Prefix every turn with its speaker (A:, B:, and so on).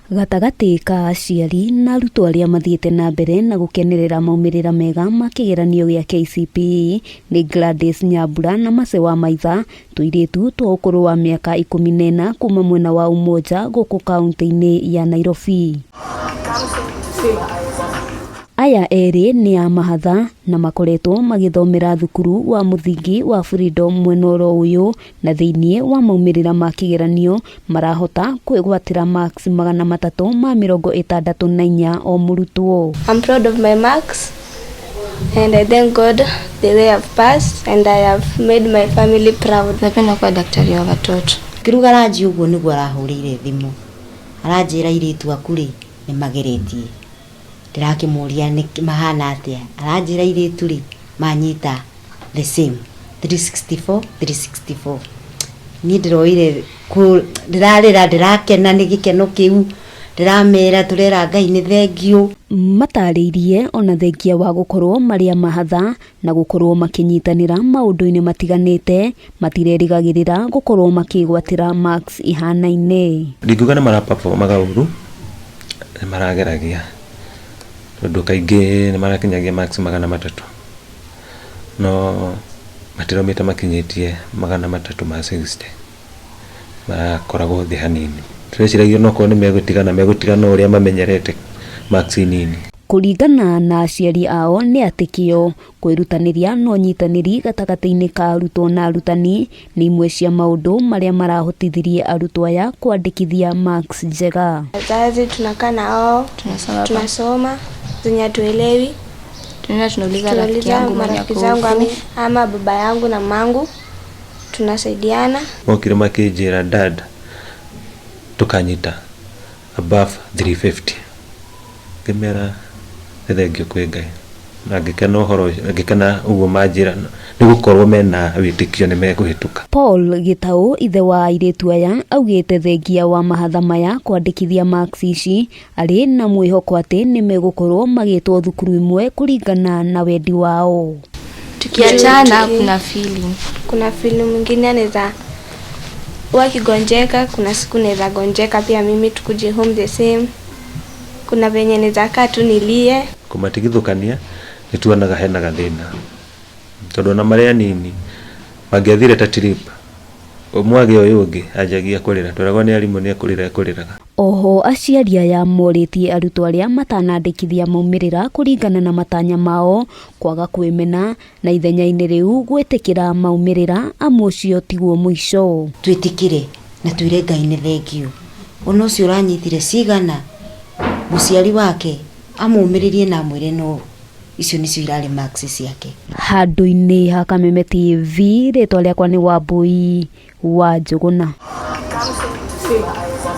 A: Gatagatĩ ka aciari na arutwo arĩa mathiĩte na mbere na gũkenerera maumĩrĩra mega ma kĩgeranio gĩa KCPE nĩ Gladys Nyambura na Mercy Wamaitha, tũirĩtu twa ũkũrũ wa mĩaka 14 kuma mwena wa Umoja gũkũ kaunti-inĩ ya Nairobi. Aya erĩ nĩ a mahatha na makoretwo magĩthomera thukuru wa mũthingi wa Freedom mwena oro ũyũ na thĩinĩ wa maumĩrĩra ma kĩgeranio marahota kwĩgwatĩra marks 364 o mũrutwo.
B: I'm proud of my marks and I thank God the way I've passed and I have made my family proud.
C: Napenda kuwa daktari wa watoto.
D: Ngĩruga ranji ũguo nĩguo arahũrĩire thimũ, aranjĩra airĩtu aku rĩ nĩ mageretie. Ndĩrakĩmũria nĩ mahana atĩa, aranjĩra airĩtu rĩ manyita the same 364 364. Niĩ ndĩroire ndĩrarĩra, ndĩrakena nĩ gĩkeno kĩu, ndĩramera tũrera Ngai nĩ thengiũ.
A: Matarĩirie ona thengia wa gũkorwo marĩ a mahatha na gũkorwo makĩnyitanĩra maũndũ-inĩ matiganĩte, matirerĩgagĩrĩra gũkorwo makĩgwatĩra marks ihanaine.
E: Ndingiuga nĩ maraperformaga ũru, nĩ marageragia tondũ kaingĩ nĩ marakinyagia marks 300, no matiraumĩte makinyĩtie 360, marakoragwo thĩ hanini. Tũreciragia onokorwo nĩ megũtigana, megũtigana ũrĩa mamenyerete marks nini.
A: Kũringana na aciari ao nĩ atĩ kĩo, kwĩrutanĩria na ũnyitanĩri gatagatĩ-inĩ ka arutwo na arutani nĩ imwe cia maũndũ marĩa marahotithirie arutwo aya kwandĩkithia marks njega.
B: Wazazi tunakaa na wao,
C: Tunasoma,
B: tunasoma zenye hatuelewi,
C: tunaenda tunauliza rafiki
B: tunauliza
C: yangu mwenye
B: marafiki
C: ako
B: zangu
C: huku.
B: ama baba yangu na mamangu, tunasaidiana.
E: Mokire makĩnjĩra, "Dad, tũkanyita above 350." Ngĩmera nĩ thengio kwĩ Ngai na ngĩkena ũhoro ũcio, ngĩkena ũguo manjĩra nĩ gũkorwo mena wĩtĩkio nĩ mekũhĩtũka.
A: Paul Gĩtaũ, ithe wa airĩtu aya, augĩte thengia wa mahatha maya kwandĩkithia marks ici, arĩ na mwĩhoko atĩ nĩ megũkorwo magĩtwo thukuru imwe kũringana na wendi wao.
C: Tukiachana kuna feeling.
B: Kuna feeling mwingine anaweza wakigonjeka, kuna siku naweza gonjeka pia mimi tukuje home the same. Kuna venye naweza kaa tu nilie.
E: Kũmatigithũkania nĩ tuonaga hena gathĩna tondũ ona marĩ anini mangĩathire ta trip, ũmwe agĩa ũyũ ũngĩ anjagia kũrĩra, tweragwo nĩ arimũ nĩ ekũrĩra ekũrĩraga.
A: Oho aciari aya morĩtie arutwo arĩa matanandĩkithia maumĩrĩra kũringana na matanya mao kwaga kwĩmena na ithenya-inĩ rĩu gwĩtĩkĩra maumĩrĩra amu ũcio tiguo mũico.
D: Twĩtĩkĩre na twĩre Ngai nĩ thengio. Ona ũcio ũranyitire cigana, mũciari wake amũmĩrĩrie na amwĩre no icio nĩcio irarĩ marks ciake.
A: Handũ-inĩ ha Kameme TV, rĩtwa rĩakwa nĩ Wambui wa Njũgũna.